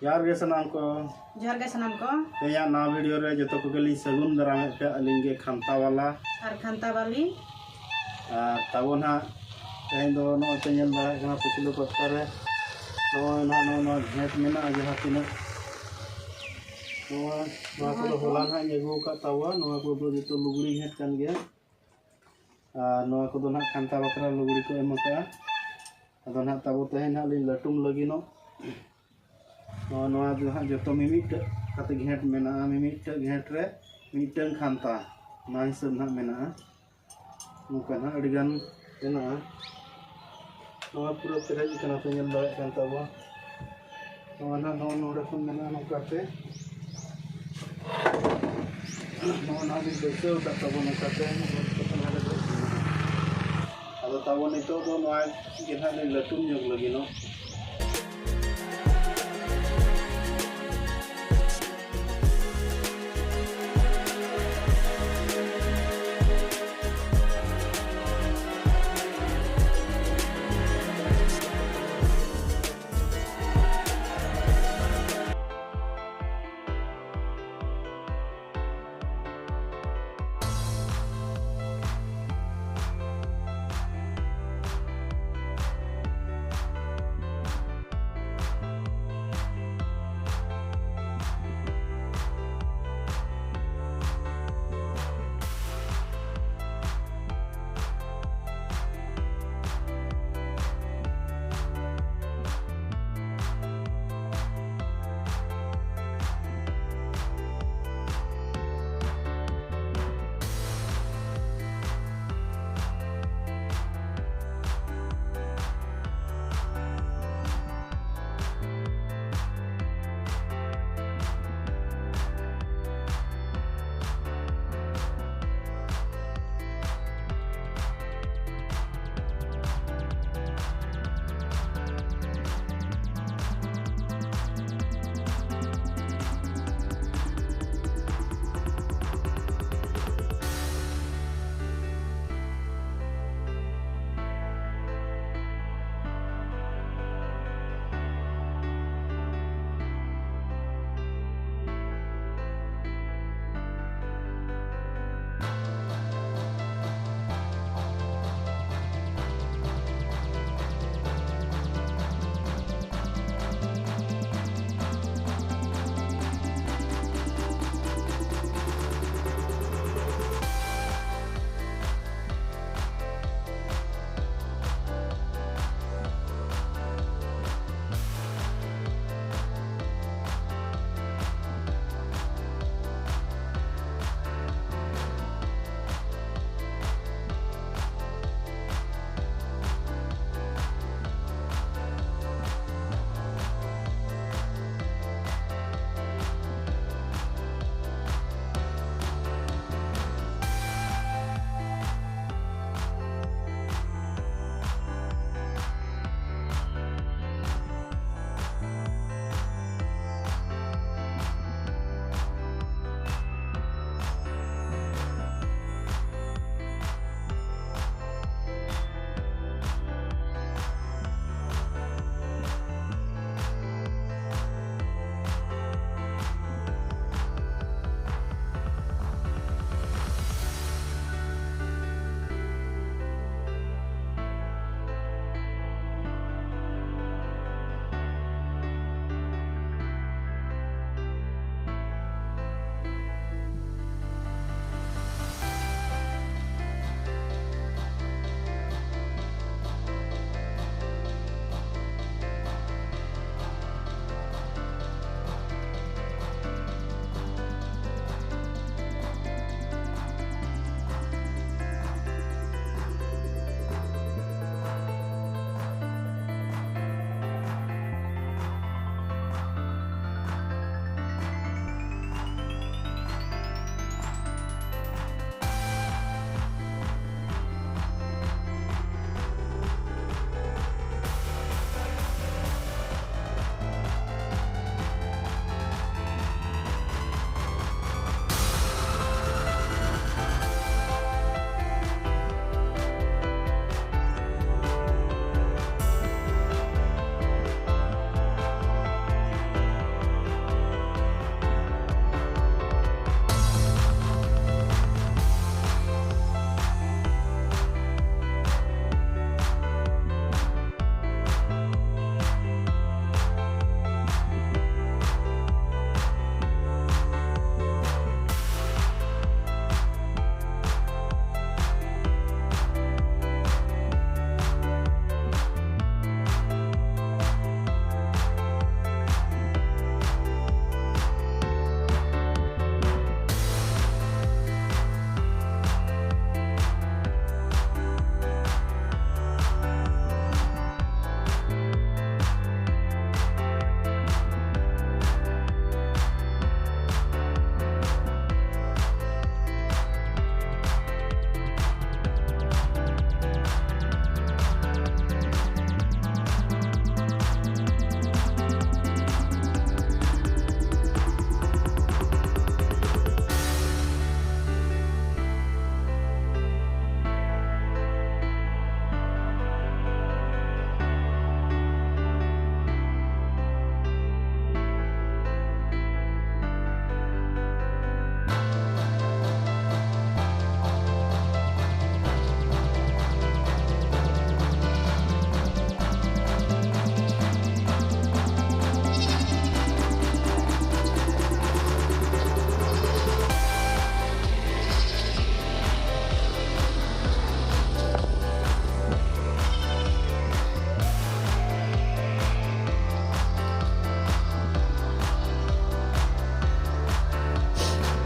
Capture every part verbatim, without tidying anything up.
ᱡᱚᱦᱟᱨ ᱜᱮ ᱥᱟᱱᱟᱢ ᱠᱚ᱾ ᱡᱚᱦᱟᱨ ᱜᱮ ᱥᱟᱱᱟᱢ ᱠᱚ᱾ ᱛᱮᱦᱮᱧᱟᱜ ᱱᱟᱣᱟ ᱵᱷᱤᱰᱤᱭᱳ ᱨᱮ ᱡᱚᱛᱚ ᱠᱚᱜᱮ ᱞᱤᱧ ᱥᱟᱹᱜᱩᱱ ᱫᱟᱨᱟᱢᱮᱫ ᱯᱮᱭᱟ, ᱟᱹᱞᱤᱧ ᱜᱮ ᱠᱷᱟᱱᱛᱟ ᱵᱟᱞᱟ᱾ ᱟᱨ ᱛᱟᱵᱚ ᱱᱟᱦᱟᱜ ᱛᱮᱦᱮᱧ ᱫᱚ ᱱᱚᱜᱼᱚᱭ ᱯᱮ ᱧᱮᱞ ᱫᱟᱲᱮᱭᱟᱜ ᱠᱟᱱᱟ ᱯᱟᱹᱪᱷᱞᱟᱹ ᱯᱟᱦᱴᱟ ᱨᱮ ᱱᱚᱜᱼᱚᱭ ᱱᱟᱦᱟᱜ ᱱᱚᱜᱼᱚᱭ ᱱᱚᱣᱟ ᱜᱷᱮᱸᱴ ᱢᱮᱱᱟᱜᱼᱟ, ᱡᱟᱦᱟᱸ ᱛᱤᱱᱟᱹᱜ ᱱᱚᱣᱟ, ᱱᱚᱣᱟ ᱠᱚᱫᱚ ᱦᱚᱞᱟ ᱱᱟᱦᱟᱜ ᱤᱧ ᱟᱹᱜᱩ ᱟᱠᱟᱫ ᱛᱟᱵᱚᱣᱟ᱾ ᱱᱚᱣᱟ ᱠᱚᱫᱚ ᱡᱚᱛᱚ ᱞᱩᱜᱽᱲᱤ ᱜᱷᱮᱸᱴ ᱠᱟᱱ ᱜᱮᱭᱟ᱾ ᱟᱨ ᱱᱚᱣᱟ ᱠᱚᱫᱚ ᱱᱟᱦᱟᱜ ᱠᱷᱟᱱᱛᱟ ᱵᱟᱠᱷᱨᱟ ᱞᱩᱜᱽᱲᱤ ᱠᱚ ᱮᱢ ᱟᱠᱟᱫᱼᱟ᱾ ᱟᱫᱚ ᱱᱟᱦᱟᱜ ᱛᱟᱵᱚ ᱛᱮᱦᱮᱧ ᱱᱟᱦᱟᱜ ᱞᱤᱧ ᱞᱟᱹᱴᱩᱢ ᱞᱟᱹᱜᱤᱫᱚᱜ᱾ ᱱᱚᱣᱟ, ᱱᱚᱣᱟ ᱫᱚ ᱦᱟᱸᱜ ᱡᱚᱛᱚ ᱢᱤᱢᱤᱫᱴᱟᱹᱜ ᱠᱟᱛᱮ ᱜᱷᱮᱸᱴ ᱢᱮᱱᱟᱜᱼᱟ, ᱢᱤᱢᱤᱫᱴᱟᱹᱜ ᱜᱷᱮᱸᱴ ᱨᱮ ᱢᱤᱫᱴᱟᱹᱝ ᱠᱷᱟᱱᱛᱟ, ᱚᱱᱟ ᱦᱤᱥᱟᱹᱵ ᱱᱟᱦᱟᱜ ᱢᱮᱱᱟᱜᱼᱟ᱾ ᱱᱚᱝᱠᱟ ᱱᱟᱦᱟᱜ ᱟᱹᱰᱤᱜᱟᱱ ᱢᱮᱱᱟᱜᱼᱟ᱾ ᱱᱚᱣᱟ ᱯᱩᱨᱟᱹ ᱯᱮᱨᱮᱡ ᱟᱠᱟᱱᱟ, ᱯᱮ ᱧᱮᱞ ᱫᱟᱲᱮᱭᱟᱜ ᱠᱟᱱ ᱛᱟᱵᱚᱱᱟ᱾ ᱱᱚᱣᱟ ᱱᱟᱦᱟᱜ ᱱᱚᱜᱼᱚ ᱱᱚᱰᱮ ᱠᱷᱚᱱ ᱢᱮᱱᱟᱜᱼᱟ ᱱᱚᱝᱠᱟᱛᱮ᱾ ᱱᱚᱜᱼᱚ ᱱᱚᱣᱟ ᱵᱤᱱ ᱵᱟᱹᱭᱥᱟᱹᱣ ᱟᱠᱟᱫ ᱛᱟᱵᱚᱱ ᱱᱚᱝᱠᱟᱛᱮ᱾ ᱟᱫᱚ ᱛᱟᱵᱚ ᱱᱤᱛᱚᱜ ᱫᱚ ᱱᱚᱣᱟ ᱜᱮ ᱱᱟᱦᱟᱜ ᱞᱤᱧ ᱞᱟᱹᱴᱩ ᱧᱚᱜ ᱞᱟᱹᱜᱤᱫᱚᱜ᱾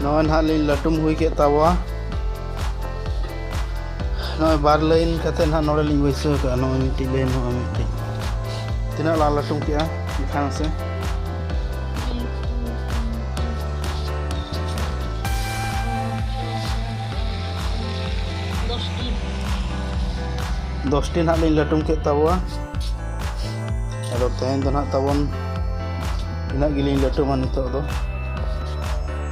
ᱱᱚᱜᱼᱚᱭ ᱱᱟᱦᱟᱜ ᱞᱤᱧ ᱞᱟᱹᱴᱩᱢ ᱦᱩᱭ ᱠᱮᱫ ᱛᱟᱵᱚᱣᱟ᱾ ᱱᱚᱜᱼᱚᱭ ᱵᱟᱨ ᱞᱟᱭᱤᱱ ᱠᱟᱛᱮ ᱱᱟᱦᱟᱜ ᱱᱚᱰᱮ ᱞᱤᱧ ᱵᱟᱹᱭᱥᱟᱹᱣ ᱠᱟᱜᱼᱟ᱾ ᱱᱚᱜᱼᱚᱭ ᱢᱤᱫᱴᱤᱡ ᱞᱟᱭᱤᱱ, ᱱᱚᱜᱼᱚᱭ ᱢᱤᱫᱴᱤᱡ᱾ ᱛᱤᱱᱟᱹᱜ ᱞᱟᱝ ᱞᱟᱹᱴᱩᱢ ᱠᱮᱜᱼᱟ ᱮᱱᱠᱷᱟᱱ ᱥᱮ? ᱫᱚᱥᱴᱤ ᱱᱟᱦᱟᱜ ᱞᱤᱧ ᱞᱟᱹᱴᱩᱢ ᱠᱮᱫ ᱛᱟᱵᱚᱣᱟ᱾ ᱟᱫᱚ ᱛᱮᱦᱮᱧ ᱫᱚ ᱱᱟᱦᱟᱜ ᱛᱟᱵᱚᱱ ᱤᱱᱟᱹᱜ ᱜᱮᱞᱤᱧ ᱞᱟᱹᱴᱩᱢᱟ ᱱᱤᱛᱚᱜ ᱫᱚ᱾